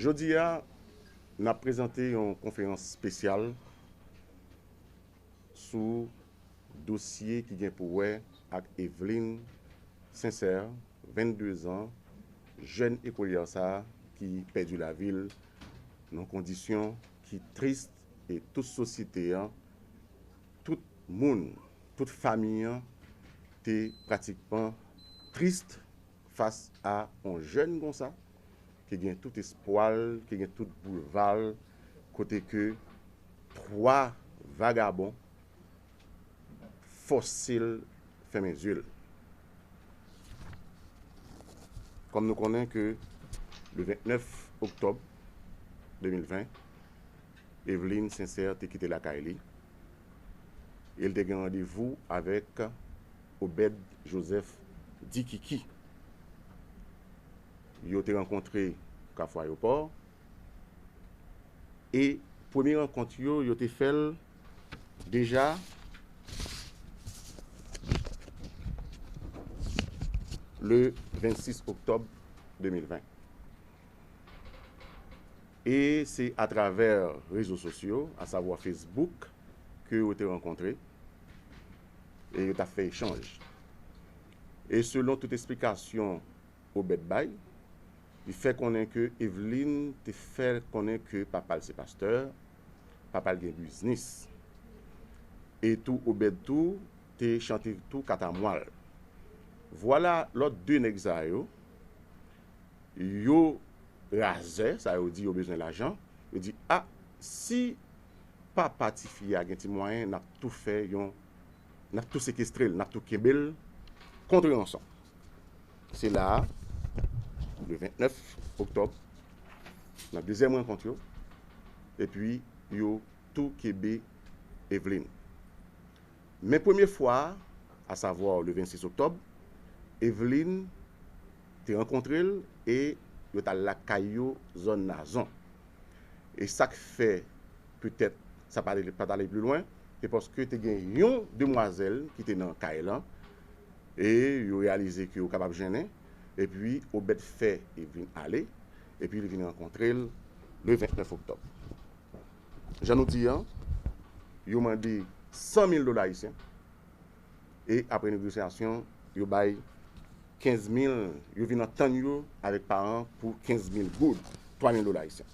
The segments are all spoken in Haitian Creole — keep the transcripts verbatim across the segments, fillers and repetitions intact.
Jodi a, n ap prezante yon konferans espesyal sou dosye ki gen pou wè ak Eveline Sincère, venndezan, jèn ekolyè sa a ki pèdi lavi l nan kondisyon ki tris e tout sosyete an, tout moun, tout fanmi an te pratikman tris fas a yon jèn konsa ki gen tout espwa l, ki gen tout boulva l, kote ke twa vagabon fòse l fèmen zye l. Kòm nou konnen ke le vennèf oktòb de mil ven, Eveline Sincère te kite lakay li e l te gen randevou avèk Obed Joseph Dikiki. Yo te rankontre Kafou Ayewopò e premye rankont yo, yo te fè l deja le vennsis oktòb de mil ven. E se atravè rezo sosyo, asavwa Facebook, ke yo te rankontre e yo t ap fè echanj. E selon tout esplikasyon Obed bay, li fè konnen ke Eveline te fè konnen ke papa l se pastè, papa l gen biznis. E tou Obed tou te chante tou katamwa l. Vwala lòt de nèg sa yo, yo razè, sa yo di yo bezwen lajan, yo di, a, si papa tifi a gen ti mwayen, n ap tou fè yon, n ap tou sekestre l, n ap tou kenbe l kont ranson. Se la a, le vennèf oktòb, nan dezyèm rankont yo, epi yo tou kenbe Eveline. Men premye fwa a, asavwa le vennsis oktòb, Eveline te rankontre l e yo t al lakay yo, zòn Nazon. E sa k fè petèt sa pa t ale, pa t ale pli lwen, se paske te gen yon demwazèl ki te nan kay lan e yo reyalize ke yo kapab jennen, epi Obed fè Eveline ale, epi li vin rankontre l le vennèf oktòb. Jan nou di an, yo mande san mil dola ayisyen e apre negosyasyon, yo bay kenz mil, yo vin antann yo avèk paran pou kenz mil goud, twa mil dola ayisyen.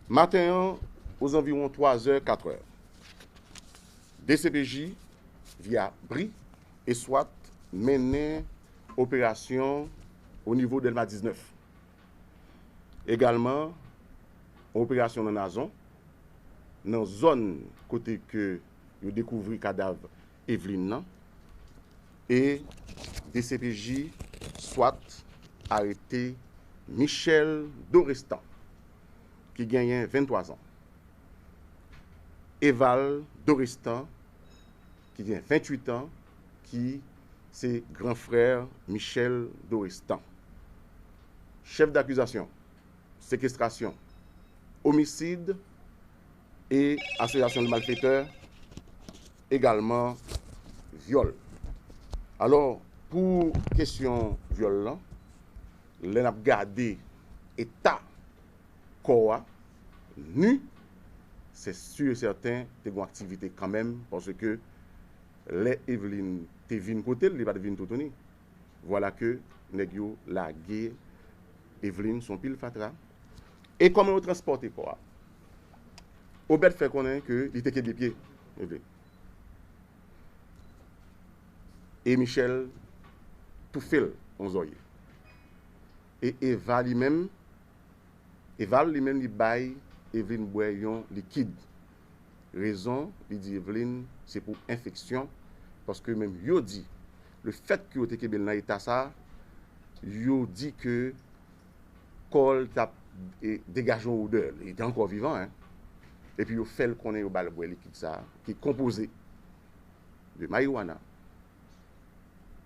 Maten an, ozanviwon twa zè, kat è, D C P J, via bri e swat, mennen operasyon o nivo Dèlma diznèf. Egalman, yon operasyon nan Nazon, nan zòn kote ke yo dekouvri kadav Eveline nan, e D C P J swat arete Michel Dorestan, ki genyen venntwa zan, Eval Dorestan, ki gen venntuit an, ki se gran frè Michel Dorestan. Chèf dakizasyon, sekestrasyon, omisid e asosyasyon de malfetè, egalman vyòl. Alò, pou kesyon vyòl lan, lè n ap gade eta kò a, ni, se si e sèten te gen aktivite kanmenm, paske lè Eveline te vin kote l, li pa t vin toutouni. Vwala ke nèg yo lage Eveline sou yon pil fatra. E kòman yo transpòte kò a? Obed fè konnen ke li te kenbe pye Eveline. E Michel toufe l yon zòrye. E Eva li menm, Eval li menm li bay Eveline bwè yon likid. Rezon, li di Eveline, se pou enfeksyon, paske menm yo di, lefètke yo te kenbe l nan eta sa, yo di ke kò l t ap, e, degaje yon odè, li te ankò vivan, en. Epi yo fè l konnen yo ba l bwè likid sa, ki konpoze de mariwana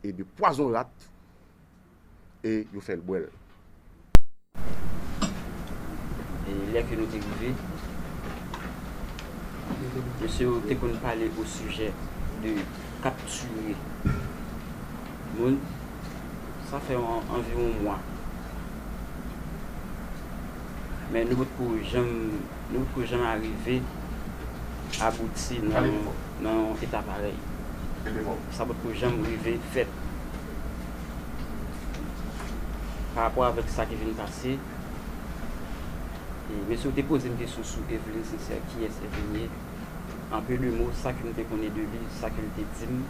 e de pwazon rat, e yo fè l bwè l. E lè ke nou te rive, mesye yo te konn pale o sijè de kaptire moun. Sa fè an, anviwon mwa. Men nou potko janm, nou potko janm arive abouti nan, nan yon eta parèy. Sa potko janm rive fèt. Pa rapò avèk sa ki vin pase, e, mesye yo te poze m kesyon sou Eveline Sincère, kiyès Eveline ye? An peu de mots, sa ke m te konnen de li, sa ke l te di m,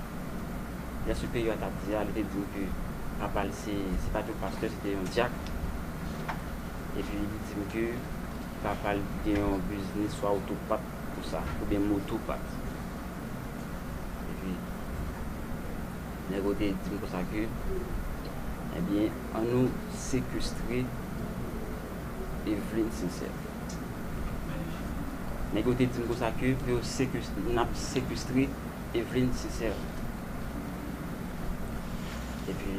lè siperyè a t ap di a, li te di m ke papa l se, se pa t yon pastè, se te yon dyak. Epi li di m ke papa l gen yon biznis swa otopat konsa, oubyen motopat. Epi nèg yo te di m konsa ke, ebyen, ann nou sekestre Eveline Sincère. Nèg yo te di m konsa ke pou yo sekestre, n ap sekestre Eveline Sincère. Epi,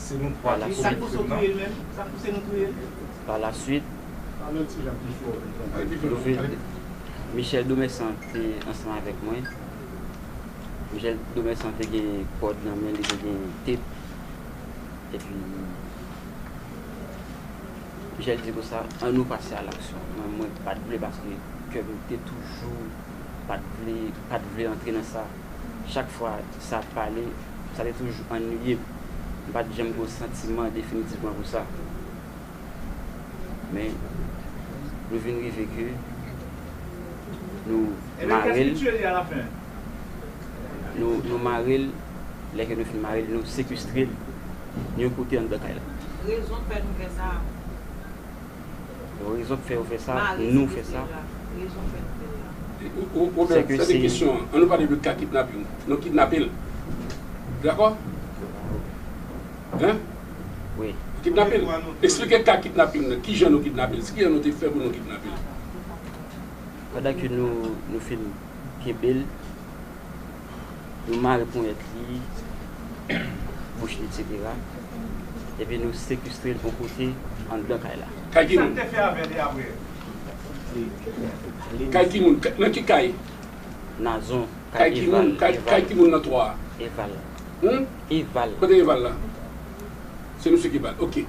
se nou twa ki komet krim nan. Sa k pouse nou touye l menm? Sa k pouse nou touye l? Pa la suit, nou vin, Michel Domersan te ansanm avèk mwen. Michel Domersan te gen kòd nan men li, te gen tep. Epi, Michel di konsa, ann nou pase a laksyon. Mwen, mwen pa t vle paske kè m te toujou pa t vle, pa t vle antre nan sa. Chak fwa sa ap pale, sa te toujou annuiye m. M pa t janm gen yon santiman definitivman pou sa. Men, nou vin rive ke nou mare l. Nou, nou mare l, lè ke nou fin mare l, nou sekestre l yon kote anndan kay la. Rezon k fè nou fè sa. Rezon k fè yo fè sa, nou fè sa. Rezon k fè nou fè sa. Ou, ou, ou, se ke se kesyon an. Ann nou pale de ka kidnaping. Nou kidnape l. Dakò? Hein? Wi. Kidnape l. Eksplike ka kidnaping nan. Kijan nou kidnape l? Kijan nou te fè pou nou kidnape l? Pandan ke nou, nou fin kenbe l, nou mare ponyèt li, bouch li, etsetera. Epi nou sekestre l yon kote anndan kay la. Kay ki moun? Sa n te fè avè l e apre? Kay ki moun? Nan ki kay? Nazon, kay Eval. Kay ki moun? Kay, kay ki moun nan twa a? Eval. Hmm? Eval. Kote Eval la? Se misye ki ba l. Ok.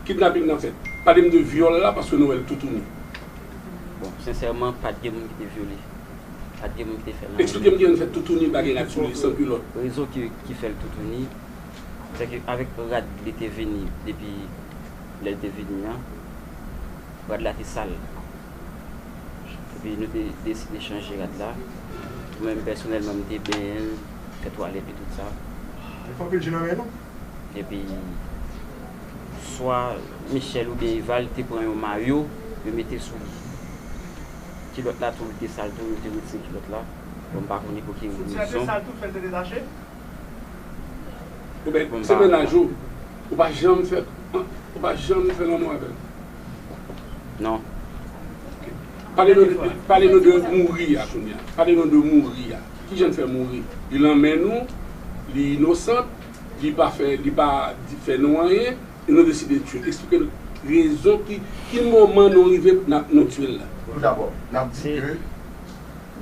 Kidnaping nan fèt. Pale m de vyòl la, paske nou wè l toutouni. Bon, sensèman, pa t gen moun ki te vyole. Pa t gen moun ki te fè l anyen. Eksplike m kijan l fèt toutouni, pa gen rad sou li, san kilòt. Rezon ki, ki fè l toutouni, se ke avèk rad li te vini, depi lè l te vini an, rad la te sal. Epi nou te deside chanje rad la. Mwen menm pèsonèlman, m te benyen l, fè twalèt li, tout sa. Li fè anpil je nan men nou. Epi, swa Michel oubyen Eval te pran yon mayo, yo mete sou li. Kilòt la tou, li te sal tou, yo te retire kilòt la. Bon, m pa konnen pou ki rezon. Soutyen an te sal tou, fè l te detache? Oubyen, se mennaj ou, ou pa janm fè, ou pa janm fè lanmou avè l? Non. Ok. Pale nou de, pale nou de mouri a kounye a. Pale nou de mouri a. Kijan l fè mouri? Li nan men nou, li inosan, li pa fè, li pa di, fè nou anyen, e nou deside tiye l. Eksplike nou rezon ki, ki moman nou rive n ap, nou tiye l la. Toudabò, n ap di ke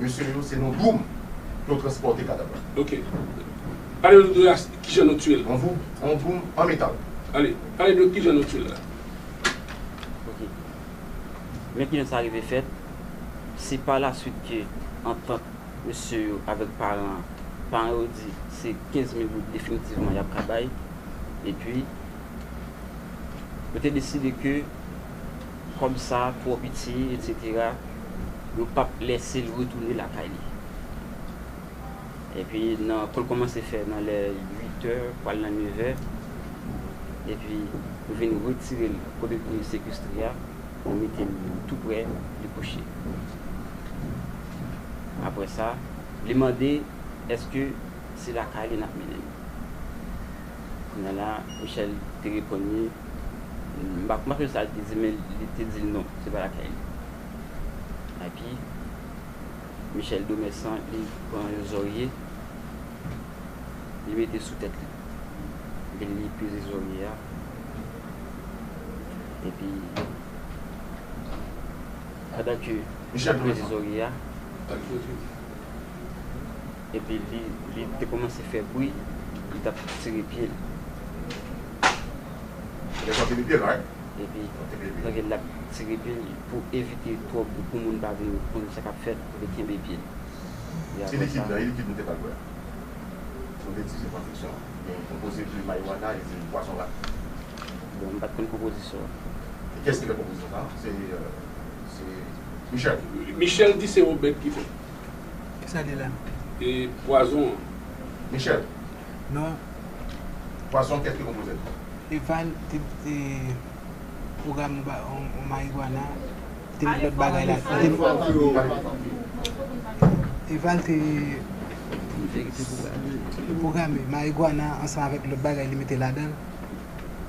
mesye yo, se nan doum yo transpòte kadav la. Ok. Pale nou de as-, kijan nou tiye l. Yon doum, yon doum an metal. Ale, pale de kijan nou tiye l la. Ok. Men kijan sa rive fèt, se pa la suit ke antant mesye yo avèk paran an, paran yo di se kenz mil goud definitivman y ap ka bay. Epi, yo te deside ke kòb sa twò piti, etsetera, yo p ap lèse l retounen lakay li. Epi, nan, kou l kòmanse fè nan lè uit è, pral nan nèf è, epi nou vin retire l kote nou te sekestre a, nou mete l tou prè li kouche. Apre sa, li mande èske se lakay li n ap mennen l. Kounye a la, Michel te reponn li, m pa, m pa sonje sa l te di, men li te di l non, se pa lakay li. Epi, Michel Domersan, li pran yon zòrye, li mete sou tèt li. Epi li peze zòrye a. Epi, pandan ke l ap peze zòrye a, Epi li, li te kòmanse fè bri, li t ap tire pye l. Epi, donk, l ap tire pye l pou evite twòp, pou moun pa vin konn sa k ap fèt, pou te kenbe pye l. E apre sa, se likid la, e likid nou te pral bwè a. Nou te di se pwazon, men konpoze de marijuana e de pwazon rat. Bon, m pa t konn konpozisyon an. E kiyès ki fè konpozisyon sa a? Se, euh, se Michel. Michel di se Obed ki fè. Kisa li la? E pwazon an. Michel. Non. Pwazon, kiyès ki konpoze l? Eval te, te pwogram yon ba-, yon, yon marijuana, te met lòt bagay la. Eval te pwograme marijuana ansanm avèk lòt bagay li mete ladan l.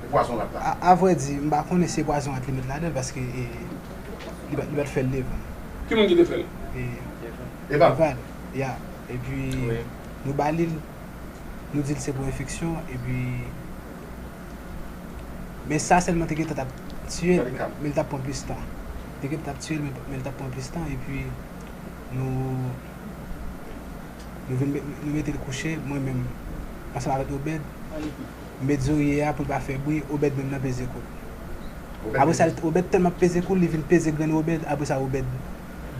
E pwazon rat la? A, a vrè di, m pa konnen si se pwazon rat li met ladan l, paske, e, li pa, li pa t fè l devan. Ki moun ki te fè l? E, Eval. Eval, ya. Epi, nou ba li l, nou di l se pou enfeksyon, epi, men sa sèlman te gentan t ap tiye l, men, men l t ap pran plis tan. Te gentan t ap tiye l, men, men l t ap pran plis tan, epi nou, nou vin met, nou mete l kouche, mwen menm, ansanm avèk Obed, m met zorye a pou l pa fè bri, Obed menm nan peze kou l. Apre sa, Obed tèlman ap peze kou l, li vin peze grenn Obed, apre sa, Obed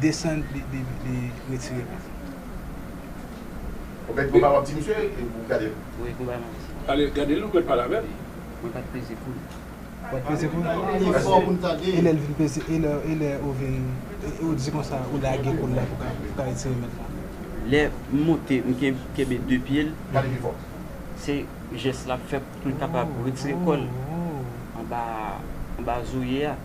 desann, li, li, li retire l. Obed, gon bagay w ap di misye, e ou gade l? Wi, gon bagay m ap di. Ale, gade l, ou mèt pale avè l. Mwen pa t peze kou l. Ou pa t peze kou l? Li fò pou n tande. E lè l vin peze, e lè, e lè ou vin, e, e ou di konsa, ou lage kou l la pou ka, pou ka retire mèt la. Lè m monte, m ken-, kenbe de pye l. Pale pi fò. Se jès l ap fè pou l kapab retire kò l anba, anba zorye a.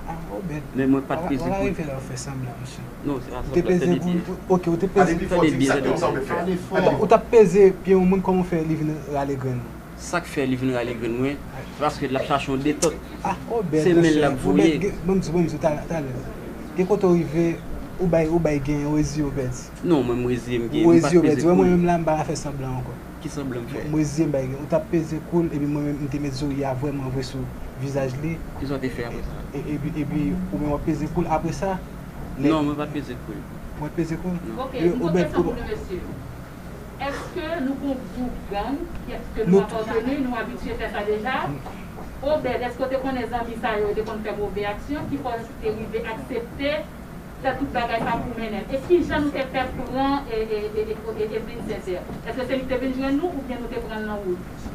Ah, Obed. Men mwen pa t peze kou l. Wala rive la w fè sanblan, mesye. Non, se pa sanblan, tande byen. Ou te peze kou l, ok, ou te peze. Tande byen, tande byen. Ou t ap peze pye yon moun, kòman w fè li vin rale grenn ou? Sa k fè li vin rale grenn mwen, se paske l ap chache yon detant. Ah, Obed, monchè, Obed, ban m di, ban m di, talè, talè. Gen kote w rive, ou bay, ou bay gen, ou reziye, Obed. Non, mwen, m reziye, m gen, m pa t peze kou l. Ou reziye, Obed. Wè, mwen menm la, m pa ka fè sanblan ankò. Ki sanblan m fè? M reziye m bay gen. Ou t ap peze kou l, epi mwen menm, m te met zorye a vrèman vre sou vizaj li. Kisa w te fè apre sa? E, epi, epi, ou menm w ap peze kou l. Apre sa, lè... Non, mwen pa t peze kou l. Ou pa t peze kou l? Non. Ok, yon lòt kesyon pou nou, mesye. Èske nou gon gwoup gang? Èske nou apateni? Nou abitye fè sa deja? Obed, èske w te konnen zanmi sa yo te konn fè move aksyon? Ki fè w te rive aksepte fè tout bagay sa pou mennen l? E kijan nou te fè pran e, e, e, e, e Edwin Sincère? Èske se li ki te vin jwenn nou oubyen nou te pran l nan wout?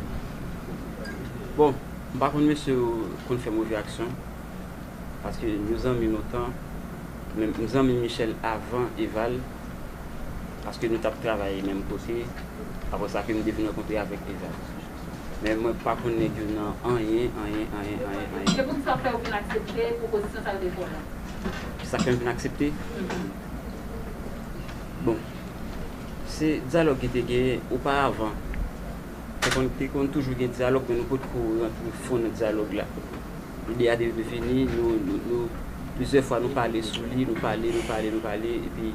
Bon, m pa konn mesye yo konn fè move aksyon, paske nou zanmi lontan, men m zanmi Michel avan Eval, paske nou t ap travay menm kote, apre sa ke m te vin rankontre avèk Eval. Men mwen pa konn nèg yo nan anyen, anyen, anyen, anyen, anyen. Se pou ki sa fè ou vin aksepte pwopozisyon sa yo te fè w la? Sa fè m vin aksepte? Mhm. Bon, se dyalòg ki te genyen oparavan. Te konn, te konn toujou gen dyalòg, men nou potko rantre fon nan dyalòg la. Lide a te vini, nou, nou, nou, plizyè fwa nou pale sou li, nou pale, nou pale, nou pale, epi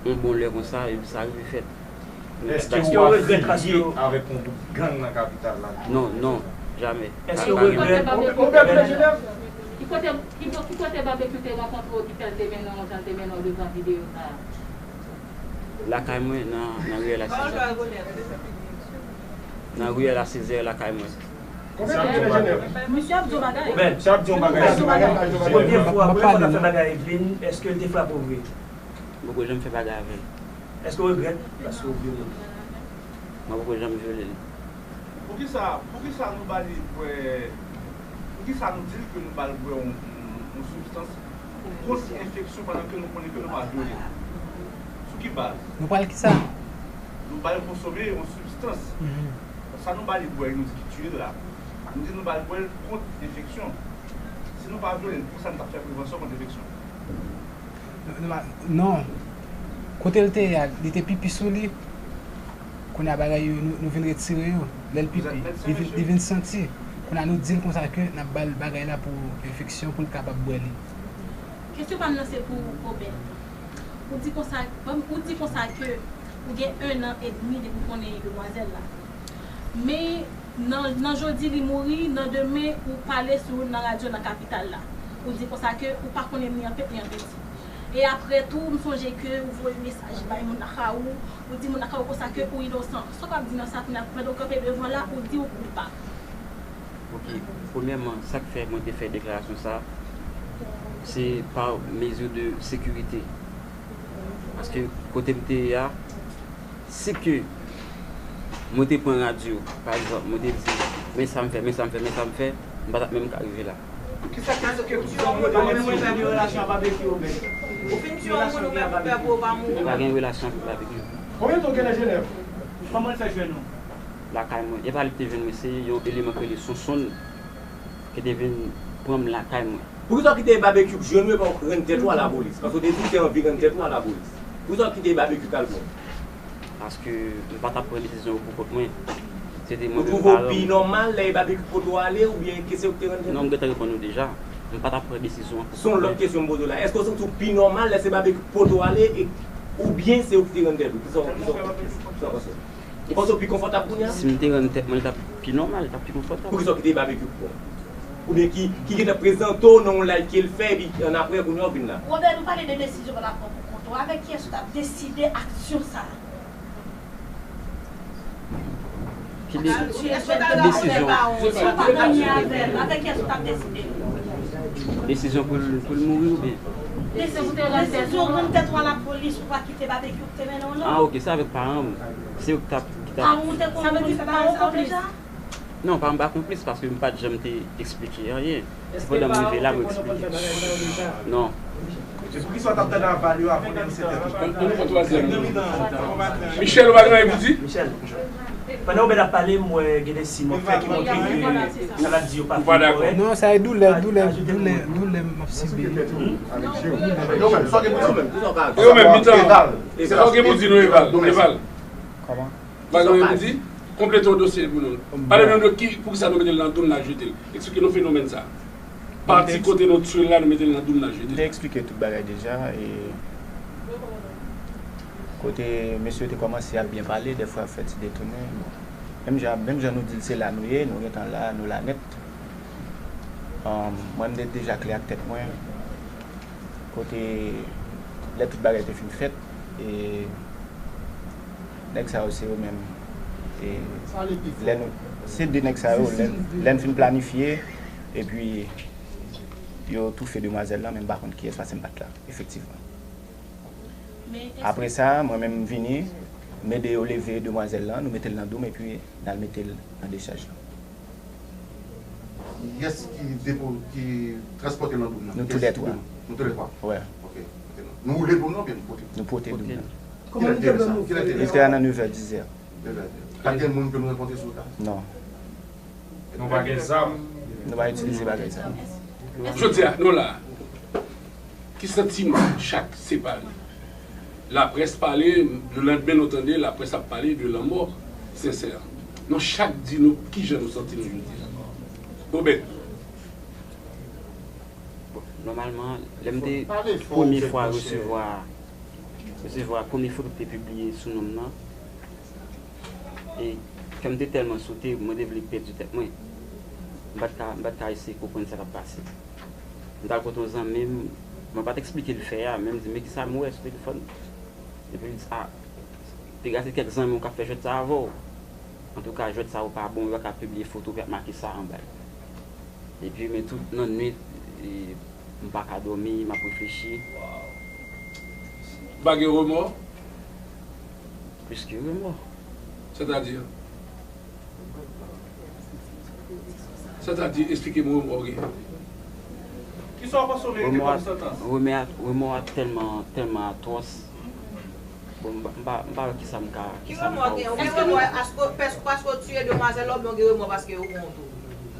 yon bon lè konsa, epi sa rive fèt. Èske w ap fini avèk yon gwoup gang nan kapital la? Non, non, jamè. Èske w regrèt? Ki kote, ki, ki kote Babekyou te rankontre w ki fè l te mennen w jan l te mennen w devan videyo sa a? Lakay mwen, nan, nan riyèl a Sezè. Nan riyèl a Sezè, lakay mwen. Misye ap di yon bagay. Misye ap di yon bagay. Premye fwa, premye fwa w t ap fè bagay Edwin, èske l te frape w vre? M poko janm fè bagay avè l. Èske w regrèt paske w vyole l? Mwen poko janm vyole l. Poukisa, poukisa nou ba li bwè, poukisa nou di l ke nou ba l bwè yon, yon, yon sibstans pou kont enfeksyon pandan ke nou konnen ke nou pa vyole l? Sou ki baz? Nou ba l kisa? Nou ba l konsome yon sibstans. Mhm. Sa nou ba li bwè, nou di ki tiye l la. Nou di nou ba l bwè l kont enfeksyon. Si nou pa vyole l, poukisa nou t ap fè prevansyon kont enfeksyon? Non, non, non. Kote l te ye a, li te pipi sou li. Kounye a bagay yo, nou, nou vin retire yo. Lè l pipi, li vin, li vin santi. Kounye a nou di l konsa ke n ap ba l bagay la pou enfeksyon, pou l kapab bwè li. Kesyon pa m nan se pou Obed. Ou di konsa, bon, ou di konsa ke ou gen en an edmi depi w konnen demwazèl la. Men, Nan, nan jodi li mouri, nan demen ou pale sou, nan radyo nan kapital la. Ou di konsa ke ou pa konnen ni an pet ni an peti. E apre tou, m sonje ke ou voye mesaj bay moun lakay ou, ou di moun lakay ou konsa ke ou inosan. Sa w ap di nan sa kounye a, pandan w kanpe devan la, ou di ou koupab. Ok, premyèman, sa k fè mwen te fè deklarasyon sa, se pa mezi de sekirite. Paske kote m te ye a, si ke mwen te pran radyo, pa egzanp, mwen te di, men sa m fè, men sa m fè, men sa m fè, m pa t ap menm ka rive la. Kisa k riske pou sa? Mwen menm mwen fè yon relasyon ak Babekyou, men. Ou fin tiye yon moun ou menm ou pè pou ou pa mouri. M pa gen relasyon avèk Babekyou. Konbyen tan w gen nan Jenèv? Kòman l fè jwenn ou? Lakay mwen. E pa li ki te jwenn mwen, se yon eleman ki rele Sonsonn ki te vin pran m lakay mwen. Poukisa w kite Babekyou k jwenn ou epi w rann tèt ou a lapolis? Paske w te di w te anvi rann tèt ou a lapolis. Poukisa w kite Babekyou k al pran w? Paske m pa t ap pran desizyon yo pou kont mwen. Se te mwen menm paran m. Ou twouve w pi nòmal lè e Babekyou k pote w ale oubyen ke se ou k te rann tèt ou? Non, m gentan reponn ou deja. M pa t ap pran desizyon an pou kont mwen. Se yon lòt kesyon m poze w la. Èske w santi w pi nòmal lè se Babekyou k pote w ale e oubyen se ou ki te rann tèt ou? Kisa w kisa w kisa w panse? Ou panse w pi konfòtab kounye a? Si m te rann tèt mwen, li t ap pi nòmal, li t ap pi konfòtab. Poukisa w kite Babekyou pran w? Oubyen ki ki gentan prezante w nan yon live ke l fè epi annapre kounye a w vin la? Robert, nou pale de desizyon w t ap pran pou kont ou. Avèk kiyès ou t ap deside aksyon sa a? Ki de, ki desizyon? Si w pa nan lyen avè l, avèk kiyès ou t ap deside? Desizyon pou l pou l mouri oubyen? Desizyon pou w te rann tèt ou a lapolis, ou pa kite Babekyou ki te mennen w non. Ah ok, se avèk paran m. Se yo ki t ap ki t ap. Paran w te konn konn fè bagay sa yo deja? Non, paran m pa konplis paske m pa t janm te eksplike anyen. Se pandan m rive la mwen eksplike. Non. Poukisa w t ap tande aval yo avan w denonse tèt ou? Michel, ou pa gen anyen pou di? Michel, pandan Obed ap pale, m wè gen de siy m wè fè ki montre ke sa l ap di yo pa fin kòrèk. Non, sa e doulè, doulè, doulè, doulè m ap sibi. Yo menm, mitan, sa w gen pou di nou, Eval? Eval. Kòman? Bagay yo di, konplete yon dosye pou nou. Pale nou de ki, poukisa nou mete l nan doum n al jete l. Eksplike nou fenomèn sa. Pati kote nou tchwe l la, nou mete l nan doum n al jete l. M te eksplike tout bagay deja. E kote mesye yo te kòmanse ap byen pale, dèfwa ap fè ti detounen. Bon. Menm jan, menm jan nou di l se la nou ye, nou gentan la, nou la nèt. Mwen, m te deja klè ak tèt mwen. Kote lè tout bagay te fin fèt, e nèg sa yo se yo menm. E lè nou, se de nèg sa yo, lè, lè n fin planifye, epi yo toufe demwazèl lan, men m pa konn kiyès, paske m pa t la, efektivman. Apre sa, mwen menm m vini, m ede yo leve demwazèl lan, nou mete l nan doum, epi n al mete l nan dechaj lan. Kiyès ki depo, ki transpòte l nan doum nan? Nou toulètwa. Nou toulètwa? Wè. Ok. Nou woule doum nan oubyen nou pote? Nou pote doum nan. Kilè te ye sa? Kilè te ye sa? Li te a nan nevè, dizè. Nevè. Pa t gen moun ke nou rankontre sou wout la? Non. Nou pa gen zam? Nou pa itilize bagay sa. Jodi a, nou la. Ki santiman chak separe? Laprès pale, lelandmen nou tande laprès ap pale de lanmò Sensè. Nou chak di nou kijan nou santi nou jodi a. Obed. Bon, nòmalman, lè m te premye fwa resevwa resevwa premye foto ki te pibliye sou non m nan, e kè m te tèlman sote, mwen te vle pèdi tèt mwen. M pa t ka, m pa t ka eseye konprann sa k ap pase. M t al kote yon zanmi m, mwen pa t eksplike l fè a, men m di, men kisa m wè sou telefòn? Epi li di, a, piga se kèk zanmi w k ap fè jwèt sa avè w. Antouka, jwèt sa yo pa bon, yo pa ka pibliye foto ki ap make sa anba l. Epi, men tout nan nwit, e, m pa ka dòmi, m ap reflechi. Ou pa gen remò? Plis ke remò. Sètadi? Sètadi, esplike m remò w gen. Kisa w panse w merite kòm santans? Remò a, remò a tèlman, tèlman atwòs. Bon, m pa, m pa, m pa wè kisa m ka, kisa m ka ofri. Èske w gen remò paske w tiye demwazèl la oubyen w gen remò paske yo pran w tou?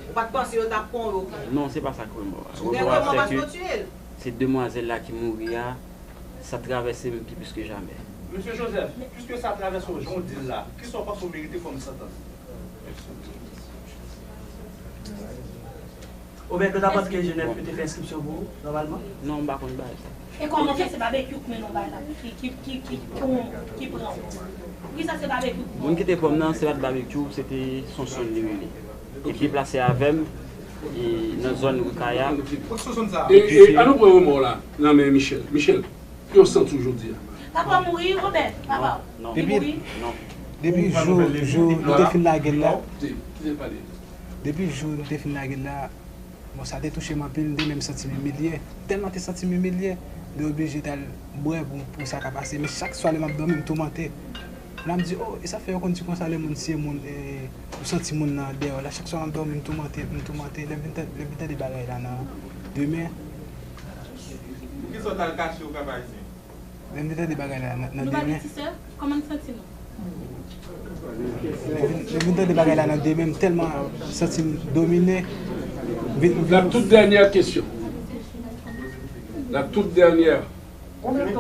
Ou pa t panse yo t ap pran w, yo pran w? Non, se pa sa k remò a. Remò a se ke se demwazèl la ki mouri a, sa travèse m pi plis ke jamè. Mesye Joseph, piske sa travèse w jan w di l la, kisa w panse w merite kòm santans? Obed, nou ta panse ke Jenèf yo te fè enskripsyon pou ou, nòmalman? Non, m pa konn bagay sa. E kòman fè se Babekyou k mennen w bay la, ki, ki, ki, ki, ki, ki pran w? Poukisa se Babekyou k pran w? Moun ki te pran m nan, se pa t Babekyou, se te Sonsonn li rele. Li deplase avè m, e, nan zòn Rukaya. E, e, ann nou pran remò w la nan men Michel. Michel, Kòman w santi w jodi a? Papa mouri, Robert, papa. Non. Li Depi, mouri. Non. Depi Ou pa jou, nouvèl jou li nou la? te fin lage l la, Non, te, kite l pale. Depi jou nou te fin lage l la, bon, sa te touche m anpil, m te menm santi m imilye. Tèlman te santi m imilye, m te oblije t al bwè pou, pou sa ka pase. Men chak swa lè m ap dòmi, m toumante. Lè m di, oh, e sa fè yo konn di konsa lè moun tiye moun, e, ou santi moun nan dèyè w la. Chak swa m ap dòmi, m toumante, m toumante. Lè m vin tan-, lè m vin tande bagay la nan demen. Poukisa w t al kache ou Cap Haïtien? Lè m vin tande bagay la nan, nan Nou pa demen. gen ti sè? Kòman n santi nou? Lè m vin, lè m vin tande bagay la nan demen, m tèlman santi m domine. M vin, m vin La toute dernière question. La toute dernière.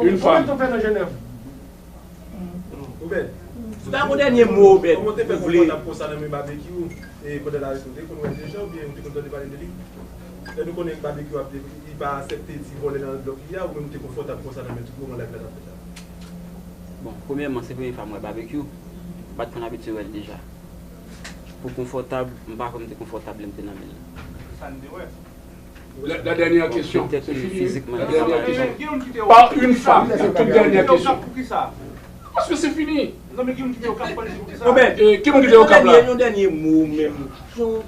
Une femme. Ou bèl. Si w ta gon dènye mo, Obed, Kòman w te fè ou vle. konfòtab konsa nan men Babekyou, e pandan l arete w, ou te konn wè l deja oubyen ou te konn tande pale de li? Lè nou konnen Babekyou ap, li pa aksepte ti vòlè nan blòk li a, ou menm ou te konfòtab konsa nan men tout moman live la t ap fèt la? Bon, premyèman, se premye fwa m wè Babekyou. M pa t konn abitye wè l deja. Pou konfòtab, m pa kwè m te konfòtab lè m te nan men l. Sa n te wè. La, la dernière Bon, question, petèt c'est ke fini, wi. fizikman, La li pa dernière mal. question. Par une femme, la toute dernière question. Paske se fini. Obed, E, ki moun ki te Okap la? Yon dènye mo menm.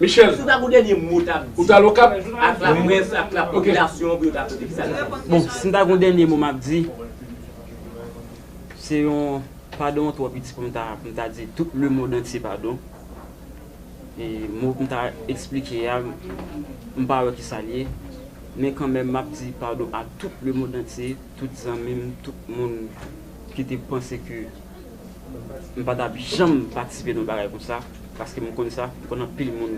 Michel, Si w ta gon dènye mo w t ap ou di t al Okap? ak laprès, ak Ok. lapopilasyon pou yo ta tande sa. Bon, si m ta gon dènye mo m ap di, se yon padon twò piti pou m ta, pou m ta di tout lemonn antye padon. E mo pou m ta eksplike a, m pa wè kisa l ye. Men kanmenm, m ap di padon a tout lemonn antye, tout zanmi m, tout moun ki te panse ke m pa t ap janm patisipe nan yon bagay konsa, paske m konn sa, m konn anpil moun,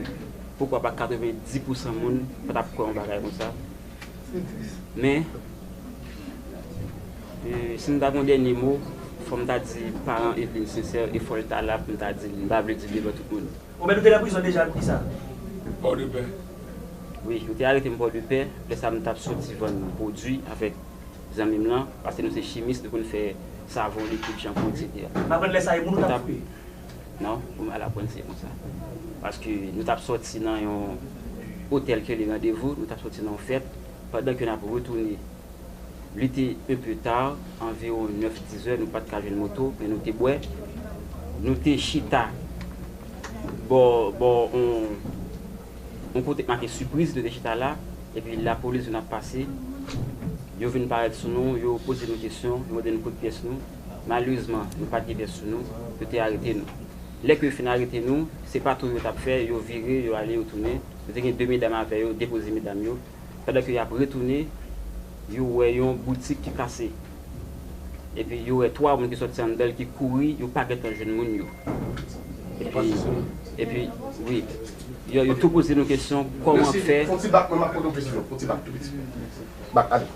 poukwa pa katrevenndis pousan moun pa t ap kwè yon bagay konsa. Men, e, si m ta gon dènye mo, fò m ta di paran Eveline Sincère, e fò l ta la pou m ta di l, m pa vle di l devan tout moun. Ou mèt ou te nan prizon deja pou kisa? Pòdepè. Wi, yo te arete m Pòdepè, lè sa m t ap soti vann pwodui avèk zanmi m lan, paske nou se chimis, nou konn fè savon, likid, chanpou, et cetera. M aprann lè sa e moun ou t ap touye? Non, pou m al aprann se konsa. Paske nou t ap sòti nan yon otèl ki rele Randevou, nou t ap sòti nan yon fèt, pandan ke n ap retounen, li te un peu tard, anviwon nèf, diz è, nou pa t ka jwenn moto, men nou te bwè. Nou te chita bò, bò on, on kote k make Sipriz, nou te chita la, epi lapolis vin ap pase. Yo vin parèt sou nou, yo poze nou kesyon, yo mande nou kote pyès nou. Malerezman, nou pa t gen pyès sou nou, yo te arete nou. Lè ke yo fin arete nou, se patwouy yo t ap fè, yo vire, yo ale, yo tounen. Yo te gen de medam avè yo, depoze medam yo. Pandan ke y ap retounen, yo wè yon boutik ki kase. Epi yo wè twa moun ki sòti anndan l ki kouri, yo pa gentan jwenn moun yo. Epi, epi, wi. Yo, yo tou poze nou kesyon, kòman fè. Fon ti bak, mwen m ap poze yon kesyon, fon ti bak tou piti. Bak, ale.